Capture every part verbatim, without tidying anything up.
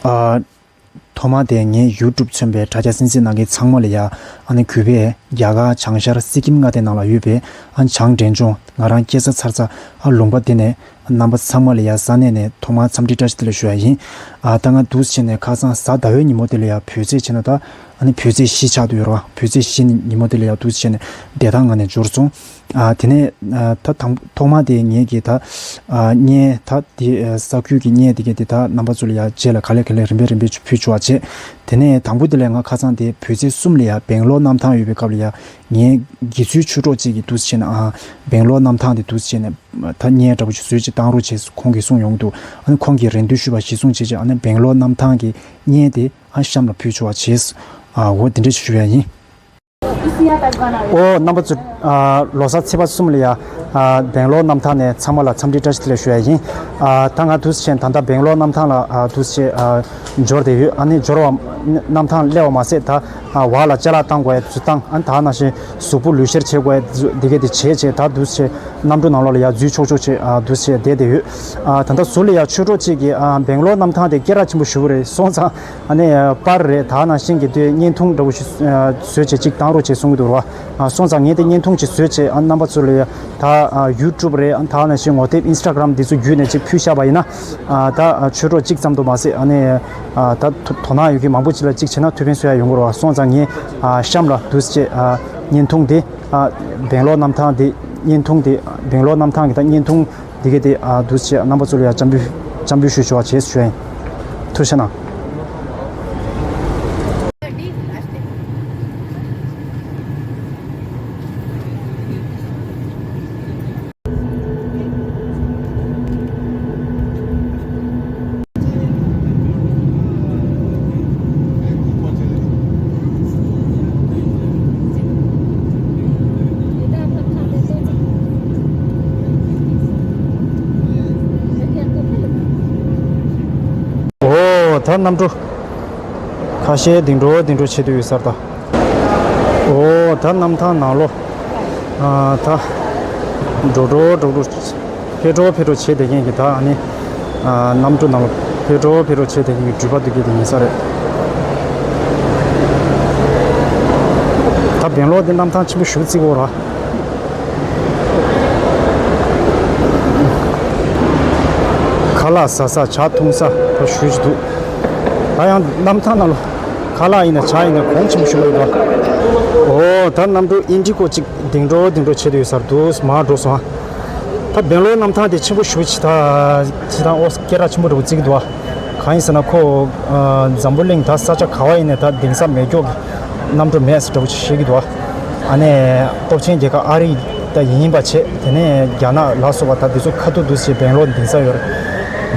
ཨ། ཐོག་མ་དེ་ངའི་ཡུ་ཊུབ་མཚོན་པའི་དྲ་རྒྱ་གསན་གཟིགས་གནང་མཁན་ཚང་མ་ལ་ཡ། ཨ་ནི་གུས་པས་རྒྱ་གར་བྱང་ཤར་སི་ཀིམ་མངའ་སྡེ་ནང་ལ་ཡོད་པའི་ཨ་བྱང་འབྲས་ལྗོངས་ང་རང་སྐྱེས་ས་ཚར་ས་ཨ་ལུང་པ་དེ་ནས་རྣམ་པ་ཚང་མ་ལ་ཡ་ས་གནས་ནས་ཐོག་མར་འཚམས་འདྲི་བཀྲ་ཤིས་བདེ་ལེགས་ཞུ་ཡ་ཡིན། ཨ་ད་ང་འདུག་སེ་བྱས་ནས་ཁ་སང་གཟའ་ཟླ་བའི་ཉིན་མོ་དེ་ལ་ཡ་བོད་ཚེས་བྱས་ན་ད་ཨ་ནི་བོད་ཚེས་བཞི་ཆགས་བསྡད་ཡོད་རེད་བ། བོད་ཚེས་བཞི་ཉིན་མོ་དེ་ལ་ཡ་འདུག་སེ་བྱས་ནས་བདེ་ཐང་ངང་ནས་འབྱོར་སོང་། ཨ་དེ་ནས་ཨ་ད་དང་ཐོག་མ་དེ་ངེད་ཀྱི་ད་ཨ་བརྙན་ད་དེ་ཨ་ས་ཁུལ་གྱི་བརྙན་དེ་གས་དེ་ད་རྣམ་པ་ཚོ་ལ་ཡ་རྗེས་ལ་ག་ལེ་ག་ལེ་རིམ་པས་རིམ་པས་ཕུལ་ཆོག་པ་བྱས། དེ་ནས་དང་པོ་དེ་ལས་ང་ཁ་སང་དེ་བོད་ཚེས་གསུམ་ལ་ཡ་སྦེང་ལོར་གནམ་ཐང་ཡོད་པའི་སྐབས་ལ་ཡ་ངའི་དགེ་ཚུལ་ཆོས་གྲོགས་གཅིག་གིས་འདུག་སེ་བྱས་ནས་ཨ་སྦེང་ལོར་གནམ་ཐང་དེ་འདུག་སེ་བྱས་ནས་ད་བརྙན་འདྲ་པོ་ཞིག་བཟོས་བྱས་བཏང་རོགས་བྱས་ཁོང་གིས་གསུངས་ཡོང་འདུག་ཨ་ནི་ཁོང་གིས་རེ་འདུན་ཞུས་པ་གཞིར་བཟུང་བྱས་བྱས་ཨ་ནི་སྦེང་ལོར་གནམ་ཐང་གི་བརྙན་དེ་ཨ་གཤམ་ལ་ཕུལ་ཆོག་པ་བྱས། ཨ་འོ་དེ་འདྲ་ཞིག་ཞུ་ཡ་ཡིན། ཨོ་རྣམ་པ་ཚོ། ཨ་ལོ་གསར་ཚེས་པ་གསུམ་ལ་ཡ། ཨ་སྦེང་ལོར་གནམ་ཐང་ནས་ཚང་མ་ལ་འཚམས་འདྲི་བཀྲ་ཤིས་བདེ་ལེགས་ཞུ་ཡ་ཡིན། ཨ་ད་ང་འདུག་སེ་བྱས་ད་ལྟ་སྦེང་ལོར་གནམ་ཐང་ལ་ཨ་འདུག་སེ་ཨ་འབྱོར་བསྡད་ཡོད། ཨ་ནི་འབྱོར་བ་གནམ་ཐང་སླེབས་པ་མ་ཟད་ད་ཨ་བར་ལ་ཅ་ལག་བཏང་དགོས་ཡ་ཚོ་བཏང་། ཨ་ནི་ད་ནང་བཞིན་གཟུགས་པོ་ལུས་བཤེར་བྱེད་དགོས་ཡ་འདི་གས་དེ་བྱས་བྱས་ད་འདུག་སེ་གནམ་གྲུ་ནང་ལོགས་ལ་ཡ་འཛུལ་ཆོག་ཆོག་བྱས་ཨ་འདུག་སེ་བསྡད་བསྡད་ཡོད། ཨ་ད་ལྟ་ཟུར་ལ་ཡ་ཆོས་གྲོགས་གཅིག་གིས་ཨ་སྦེང་ལོར་གནམ་ཐང་དེ་སྐད་གྲགས་ཆེན་པོ་ཞེ་པོ་རེད། སོང་ཙང་། ཨ་ནི་པར་རེད། ད་ནང་བཞིན་གྱི་དུས་བརྙན་ཐུང་འདྲ་པོ་ཞིག་བཟོས་བྱས་ཅིག་བཏང་རོགས་བྱས་གསུང་གི་འདུག་ར། ཨ་སོང་ཙང་ངས་དེ་བརྙན་ཐུང་ཅིག་བཟོས་བྱས་ཨ་རྣམ་པ་ཚོ་ལ་ད་ཨ་ཡུ་ཊུབ་རེད། ཨ་ད་ནང་བཞིན་ངོ་དེབ་ཨིན་སི་ཊ་གྷ་རམ་འདི་ཚོ་བརྒྱུད་ནས་ཅིག་ཕུལ་བཞག་པ་ཡིན་ན། ཨ་ད་ཨ་ཆོས་གྲོགས་གཅིག་ཙམ་དུ་མ་ཟད་ཨ་ནི་ཨ་ད་དོ་དོ་སྣང་ཡོད་མཁན་མང་པོ་ཅིག་ལ་ཅིག་བྱས་ན་ཐུགས་ཕན་གསོས་ཡ་ཡོང་གི་རེད་བ། སོང་ཙང་ངས་ཨ་གཤམ་ལ་འདུག་སེ་བྱས་ཨ་བརྙན་ཐུང་དེ་ཨ་སྦེང་ལོར་གནམ་ཐང་དེ་བརྙན་ཐུང་དེ་སྦེང་ལོར་གནམ་ཐང་གི་ད་བརྙན་ཐུང་། འདི་ག་དེ་ཨ་འདུག་སེ་བྱས་རྣམ་པ་ཚོ་ལ་ཡ་འཚམས་འདྲི་འཚམས་འདྲི་ཞུ་ཆོག་པ་བྱས་ཞུ་ཡ་ཡིན། ཐུགས་རྗེ་གནང་། ཨོ་ད་གནམ་གྲུ་ཁ་ཤས་ལྡིང་འགྲོ་ལྡིང་འགྲོ་བྱེད་དུ་ཡོད་ས་རེད་ད། ཨོ་ད་གནམ་ཐང་ནང་ལོགས་ཨ་ད་འགྲོ་འགྲོ་འགྲོ་འགྲོ། ཕེབས་འགྲོ་ཕེབས་འགྲོ་བྱེད་བསྡད་མཁན་གྱི་ད་ཨ་ནི་ཨ་གནམ་གྲུ་ནང་ལ་ཕེབས་འགྲོ་ཕེབས་འགྲོ་བྱེད་བསྡད་མཁན་གྱི་འགྲུལ་པ་འདི་གས་དེ་ཡིན་ས་རེད། ད་སྦེང་ལོར་འདི་གནམ་ཐང་ཆེན་པོ་ཞེ་པོ་བརྩི་གི་ཡོད་རེད། ཁ་ལག་ཟ་ས་ཇ་འཐུང་ས་ད་ཞེ་པོ་ཅིག་འདུག་ད་ཡང་གནམ་ཐང་ནང་ལ་ཁ་ལག་ཡིན་ན་ཇ་ཡིན་ན་གོང་ཆེན་པོ་ཞེ་པོ་ཡོད་རེད། ཨོ་ད་གནམ་གྲུ་ཨིན་ཌི་གོ་གཅིག་ལྡིང་འགྲོ་ལྡིང་འགྲོ་བྱེད་དུ་ཡོད་ས་རེད་འདུག་མར་འགྲོ་སོང་ཨ། ད་སྦེང་ལོར་གནམ་ཐང་དེ་ཆེན་པོ་ཞེ་པོ་ཅིག་ད་ཅིག་དང་ཨོ་སྐད་གྲགས་ཆེན་པོ་འདྲ་པོ་བརྩི་གི་འདུག་ཨ། གང་ཡིན་ཟེར་ན་ཁོ་ཨ་འཛམ་བུ་གླིང་ད་ས་ཆ་ག་བ་ཡིན་ནའི་ད་ལྡིང་ས་མེ་སྒྱོགས་ཀྱི་གནམ་གྲུ་མེད་ཟེར་འདྲ་པོ་ཅིག་བཤད་ཀྱི་འདུག་ཨ། ཨ་ནི་སྟོབས་ཆེན་རྒྱལ་ཁབ་ཨ་རི་ད་ཡིན་པ་བྱས། དེ་ནས་རྒྱ་ནག་ལ་སོགས་པ་ད་དེ་ཚོ་ཁ་ཐུག་འདུག་སེ་སྦེང་ལོར་ལྡིང་ས་ཡོད་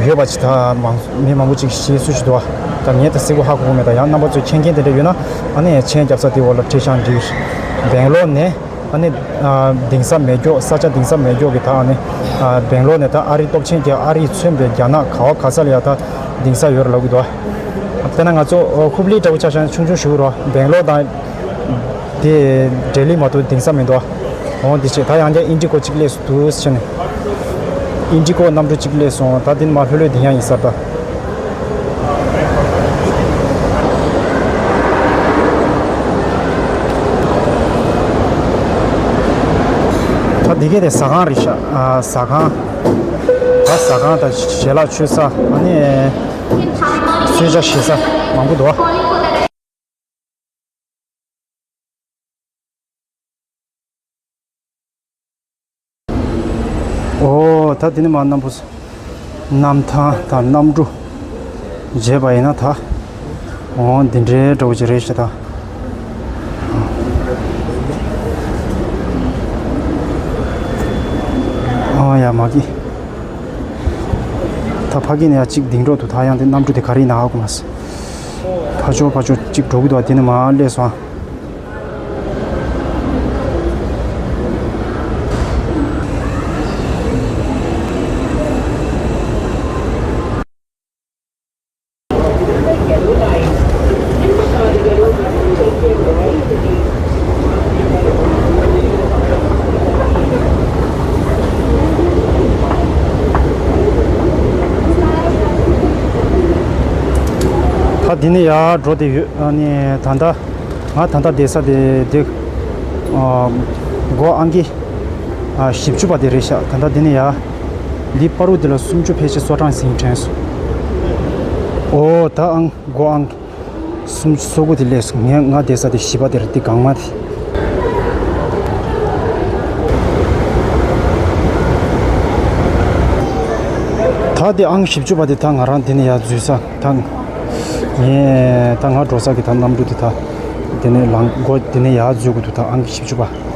ཡོད་པ་ཅིག་ད་མང་མི་མང་པོ་ཅིག་བཤད་སྲོལ་ཞིག་འདུག་ཨ། ད་ངས་ད་གསལ་པོ་ཧ་གོ་གི་མེད། ད་ཡང་རྣམ་པ་ཚོས་མཁྱེན་མཁན་དེ་འདྲ་ཡོད་ན་ཨ་ནི་མཆན་རྒྱབ་ས་དེའི་འོག་ལ་བྲིས་བཞག་ན་འགྲིག་སྦེང་ལོར་ནས། ཨ་ནི་ཨ་ལྡིང་ས་མེ་སྒྱོགས་ས་ཆ་ལྡིང་ས་མེ་སྒྱོགས་ཀྱི་ད་ཨ་ནི་ཨ་སྦེང་ལོར་ནས་ད་ཨ་རི་སྟོབས་ཆེན་རྒྱལ་ཨ་རིས་མཚོན་པའི་རྒྱ་ནག་ག་བ་ག་ས་ལ་ཡ་ད་ལྡིང་ས་ཡོད་རེད་ལབ་ཀྱི་འདུག་དཔེར་ན་ང་ཚོ་ཧུབ་ལི་འདྲ་པོ་ཆ་བཞག་ན་ཆུང་ཆུང་ཞིག་རོ། སྦེང་ལོར་དང་དེ་ལྡི་ལི་མ་གཏོགས་ལྡིང་ས་མི་འདུག་འོ་འདི་བྱས་ད་ཡང་བསྐྱར་ཨིན་ཌི་གོ་གཅིག་སླེབས་སོང་འདུག་ཟེར་ནས། ཨིན་ཌི་གོ་གནམ་གྲུ་གཅིག་སླེབས་སོང་། ད་འདི་ནས་མར་ལྷོད་ལྷོད་ལྡིང་ཡག་ཡིན་ས་རེད་ད། ད་འདི་ག་དེ་ཟ་ཁང་རེད་ཤག་ཨ་ཟ་ཁང་། ད་ཟ་ཁང་དང་ཞལ་ལག་མཆོད་ས། ཨ་ནི་གསོལ་ཇ་བཞེས་ས་མང་པོ་འདུག་ཨོ་ད་འདི་ནས་མར་གནམ་གྲུ། གནམ་ཐང་དང་གནམ་གྲུ་མཇལ་བ་ཡིན་ན་ད། འོ་འདི་འདྲའི་འདྲ་པོ་ཅིག་རེད་ཤག་ད། ཨོ་ཡ་མ་གི། ད་ཕ་གི་ནས་ཡ་གཅིག་ལྡིང་འགྲོ་འདུག་ད་ཡང་དེ་གནམ་གྲུ་དེ་ག་རེ་ཡིན་ན་ཧ་གོ་མ་སོང་། ཕར་ཕྱོགས་ཕར་ཕྱོགས་གཅིག་འགྲོ་གི་འདུག་དེ་ནས་མར་སླེབས་སོང་ཨ། ད་འདི་ནས་ཡར་འགྲོ་བསྡད་ཡོད། ཨ་ནི་ད་ལྟ་ང་ད་ལྟ་བསྡད་ས་དེ་དེ་ཨ་སྒོ་ཨང་ཀི་ཨ་བཞི་བཅུ་པ་དེ་རེད་ཤག་ད་ལྟ་འདི་ནས་ཡར་འདི་པ་རུ་འདི་ལ་སུམ་ཅུ་ཕལ་ཆེར་སོ་གྲངས་ཟིན་དྲན་སོང་། ཨོ་ད་ཨང་སྒོ་ཨང་ཀི་སུམ་ཅུ་སོ་དགུ་དེ་སླེབས་སོང་། ངས་ང་བསྡད་ས་དེ་བཞི་པ་དེ་རེད། འདི་སྒང་མ་དེ། ད་དེ་ཨང་བཞི་བཅུ་པ་དེ་ད་ང་རང་འདི་ནས་ཡར་འཛུལ་ས། ད་ངས་ད་ང་འགྲོ་ས་གི་ད་གནམ་གྲུ་དེ་ད་དེ་ནས་ལངས་སྒོ་དེ་ནས་ཡར་འཛུལ་དགོས་འདུག་ད་ཨང་བཞི་བཅུ་པ།